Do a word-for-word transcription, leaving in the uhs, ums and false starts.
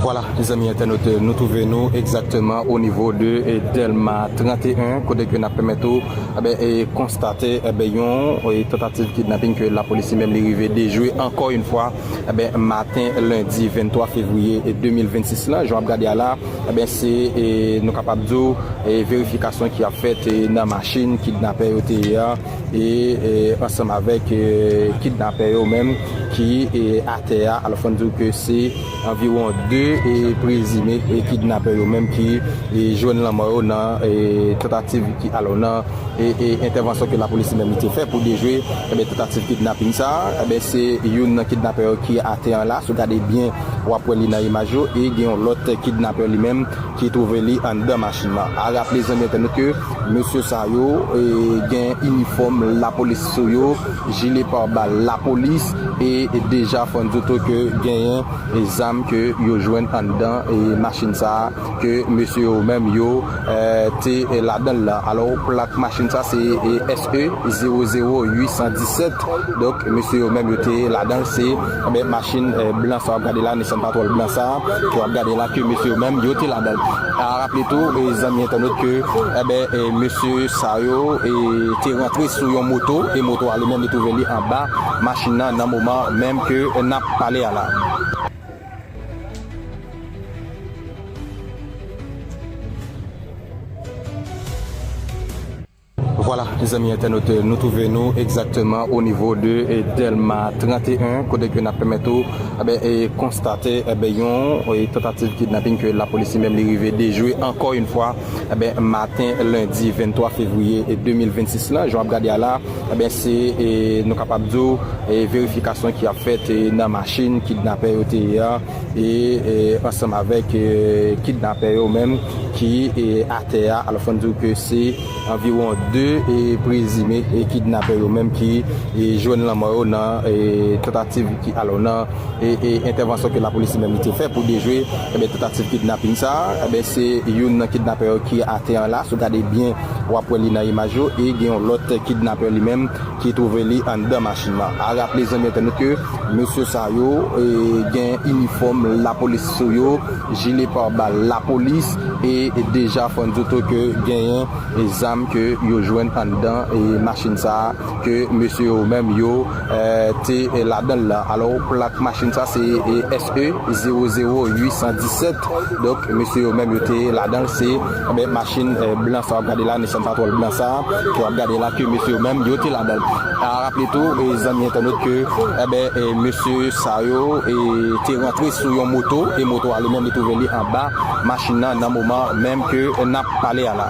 Vwala, mezanmi entènot, nou twouve nou egzakteman o nivo de, e, Dèlma trannteyen, kote ke n ap pèmèt ou, e ben, e, konstate, e ben, yon, e, tantativ kidnaping ke lapolis li menm li rive dejwe ankò yon fwa, e ben, maten lendi venntwa fevriye, e, de mil vennsis la. Jan w ap gade a la, e ben, se, e, nou kapab di w, e, verifikasyon ki ap fèt, e, nan machin kidnapè yo te ye a, e, e, ansanm avèk, e, kidnapè yo menm ki, e, atè a. Alò, fò n di w ke se anviwon de, e, prezime, e, kidnapè yo menm ki, e, jwenn lanmò yo nan, e, tantativ ki, alò, nan, e, e, entèvansyon ke lapolis li menm li te fè pou dejwe, e ben, tantativ kidnaping sa a. E ben, se youn nan kidnapè yo ki atè an la. Si w gade byen, w ap wè li nan imaj yo. E gen yon lòt kidnapè li menm ki twouve li anndan machin nan. A raple, zanmi entènot, ke mesye sa yo, e, gen inifòm lapolis sou yo, jile pabal lapolis, e, e deja fò n di w tou ke genyen, e, zam ke yo jwenn anndan, e, machin sa a ke mesye yo menm yo, e, te, e, ladan l lan. Alò, plak machin sa se, e, S E zewo zewo uit san disèt. Donk, mesye yo menm yo te ladan l, se, e ben, machin, e, blan sa w ap gade la, Nissan Patrol blan sa, ke w ap gade la, ke mesye yo menm yo te ladan l. A raple tou, e, zanmi entènot, ke, e ben, e, mesye sa yo, e, te rantre sou yon moto, e moto a li menm li twouve li anba machin nan, nan moman menm ke n ap pale a la. Vwala, mezanmi entènot, nou twouve nou egzakteman o nivo de, e, Dèlma trannteyen, kote ke n ap pèmèt ou, e ben, e, konstate, e ben, yon, e, tantativ kidnaping ke lapolis li menm li rive dejwe ankò yon fwa, e ben, maten lendi venntwa fevriye, e, de mil vennsis la. Jan w ap gade a la, e ben, se, e, nou kapab di w, e, verifikasyon ki ap fèt, e, nan machin kidnapè yo te ye a, e, e, ansanm avèk, e, kidnapè yo menm ki, e, atè a. Alò, fò n di w ke se anviwon de, e, prezime, e, kidnapè yo menm ki, e, jwenn lanmò yo nan, e, tantativ ki, alò, nan, e, e, entèvansyon ke lapolis li menm li te fè pou dejwe, e ben, tantativ kidnaping sa a. E ben, se youn nan kidnapè yo ki atè an la. Si w gade byen, w ap wè li nan imaj yo. E gen yon lòt kidnapè li menm ki twouve li anndan machin nan. A raple, zanmi entènot, ke mesye sa yo, e, gen inifòm lapolis sou yo, jile pabal lapolis, e, e deja fò n di w tou ke genyen, e, zam ke yo jwenn anndan, e, machin sa a ke mesye yo menm yo, e, te, e, ladan l lan. Alò, plak machin sa se, e, S E zewo zewo uit san disèt. Donk, mesye yo menm yo te ladan l, se, e ben, machin, e, blan sa w ap gade la, Nissan Patrol blan sa, ke w ap gade la, ke mesye yo menm yo te ladan l. A raple tou, e, zanmi entènot, ke, e ben, e, mesye sa yo, e, te rantre sou yon moto, e moto a li menm li twouve li anba machin nan, nan moman menm ke n ap pale a la.